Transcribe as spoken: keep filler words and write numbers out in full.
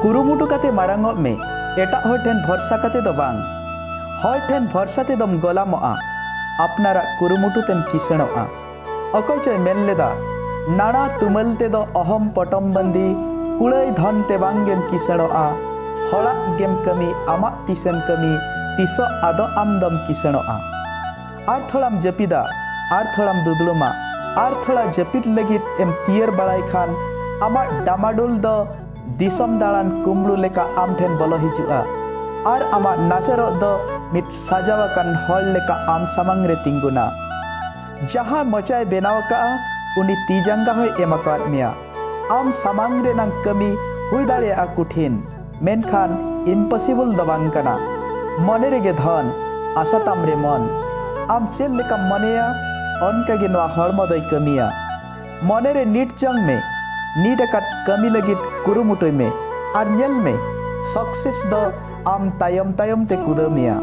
ᱠᱩᱨᱩᱢᱩᱴᱩ ᱠᱟᱛᱮ ᱢᱟᱨᱟᱝᱚᱜ ᱢᱮ, ᱮᱴᱟᱜ ᱦᱚᱲ ᱴᱷᱮᱱ ᱵᱷᱚᱨᱥᱟ ᱠᱟᱛᱮ ᱫᱚ ᱵᱟᱝ᱾ ᱦᱚᱲ ᱴᱷᱮᱱ ᱵᱷᱚᱨᱥᱟ ᱛᱮᱫᱚᱢ ᱜᱚᱞᱟᱢᱚᱜᱼᱟ, ᱟᱯᱱᱟᱨᱟᱜ ᱠᱩᱨᱩᱢᱩᱴᱩ ᱛᱮᱢ ᱠᱤᱥᱟᱹᱬᱚᱜᱼᱟ᱾ ᱚᱠᱚᱭ ᱪᱚᱭ ᱢᱮᱱ ᱞᱮᱫᱟ, ᱱᱟᱲᱟ ᱛᱩᱢᱟᱹᱞ ᱛᱮᱫᱚ ᱚᱦᱚᱢ ᱯᱚᱴᱚᱢ ᱵᱟᱸᱫᱤ, ᱠᱩᱲᱟᱹᱭ ᱫᱷᱚᱱ ᱛᱮ ᱵᱟᱝ ᱜᱮᱢ ᱠᱤᱥᱟᱹᱬᱚᱜᱼᱟ᱾ ᱦᱚᱲᱟᱜ ᱜᱮᱢ ᱠᱟᱹᱢᱤ, ᱟᱢᱟᱜ ᱛᱤᱥᱮᱢ ᱠᱟᱹᱢᱤ, ᱛᱤᱥᱚᱜ ᱟᱫᱚ ᱟᱢ ᱫᱚᱢ ᱠᱤᱥᱟᱹᱬᱚᱜᱼᱟ᱾ ᱟᱨ ᱛᱷᱚᱲᱟᱢ ᱡᱟᱹᱯᱤᱫᱟ, ᱟᱨ ᱛᱷᱚᱲᱟᱢ ᱫᱩᱫᱲᱩᱢᱟ, ᱟᱨ ᱛᱷᱚᱲᱟ ᱡᱟᱹᱯᱤᱫ ᱞᱟᱹᱜᱤᱫ ᱮᱢ ᱛᱤᱭᱟᱹᱨ ᱵᱟᱲᱟᱭ ᱠᱷᱟᱱ, ᱟᱢᱟᱜ ᱰᱟᱢᱟᱰᱩᱞ ᱫᱚ ᱫᱤᱥᱚᱢ ᱫᱟᱬᱟᱱ ᱠᱩᱢᱵᱽᱲᱩ ᱞᱮᱠᱟ ᱟᱢ ᱴᱷᱮᱱ ᱵᱚᱞᱚ ᱦᱤᱡᱩᱜᱼᱟ᱾ ᱟᱨ ᱟᱢᱟᱜ ᱱᱟᱪᱟᱨᱚᱜ ᱫᱚ ᱢᱤᱫ ᱥᱟᱡᱟᱣ ᱟᱠᱟᱱ ᱦᱚᱲ ᱞᱮᱠᱟ ᱟᱢ ᱥᱟᱢᱟᱝ ᱨᱮ ᱛᱤᱸᱜᱩᱱᱟ᱾ ᱡᱟᱦᱟᱸ ᱢᱚᱪᱟᱭ ᱵᱮᱱᱟᱣ ᱟᱠᱟᱫᱼᱟ, ᱩᱱᱤ ᱛᱤ ᱡᱟᱸᱜᱟ ᱦᱚᱸᱭ ᱮᱢ ᱟᱠᱟᱫ ᱢᱮᱭᱟ᱾ ᱟᱢ ᱥᱟᱢᱟᱝ ᱨᱮᱱᱟᱝ ᱠᱟᱹᱢᱤ ᱦᱩᱭ ᱫᱟᱲᱮᱭᱟᱜᱼᱟ ᱠᱩᱴᱷᱤᱱ, ᱢᱮᱱᱠᱷᱟᱱ ᱤᱢᱯᱚᱥᱤᱵᱚᱞ ᱫᱚ ᱵᱟᱝ ᱠᱟᱱᱟ᱾ ᱢᱚᱱᱮ ᱨᱮᱜᱮ ᱫᱷᱚᱱ, ᱟᱥᱟ ᱛᱟᱢ ᱨᱮ ᱢᱚᱱ᱾ ᱟᱢ ᱪᱮᱫ ᱞᱮᱠᱟᱢ ᱢᱚᱱᱮᱭᱟ, ᱚᱱᱠᱟ ᱜᱮ ᱱᱚᱣᱟ ᱦᱚᱲᱢᱚ ᱫᱚᱭ ᱠᱟᱹᱢᱤᱭᱟ᱾ ᱢᱚᱱᱮ ᱨᱮ ᱱᱤᱴ ᱡᱚᱝ ᱢᱮ, ᱱᱤᱴ ᱟᱠᱟᱫ ᱠᱟᱹᱢᱤ ᱞᱟᱹᱜᱤᱫ ᱠᱩᱨᱩᱢᱩᱴᱩᱭ ᱢᱮ, ᱟᱨ ᱧᱮᱞ ᱢᱮ, ᱥᱟᱠᱥᱮᱥ ᱫᱚ ᱟᱢ ᱛᱟᱭᱚᱢ ᱛᱟᱭᱚᱢ ᱛᱮ ᱠᱩᱫᱟᱹᱣ ᱢᱮᱭᱟ᱾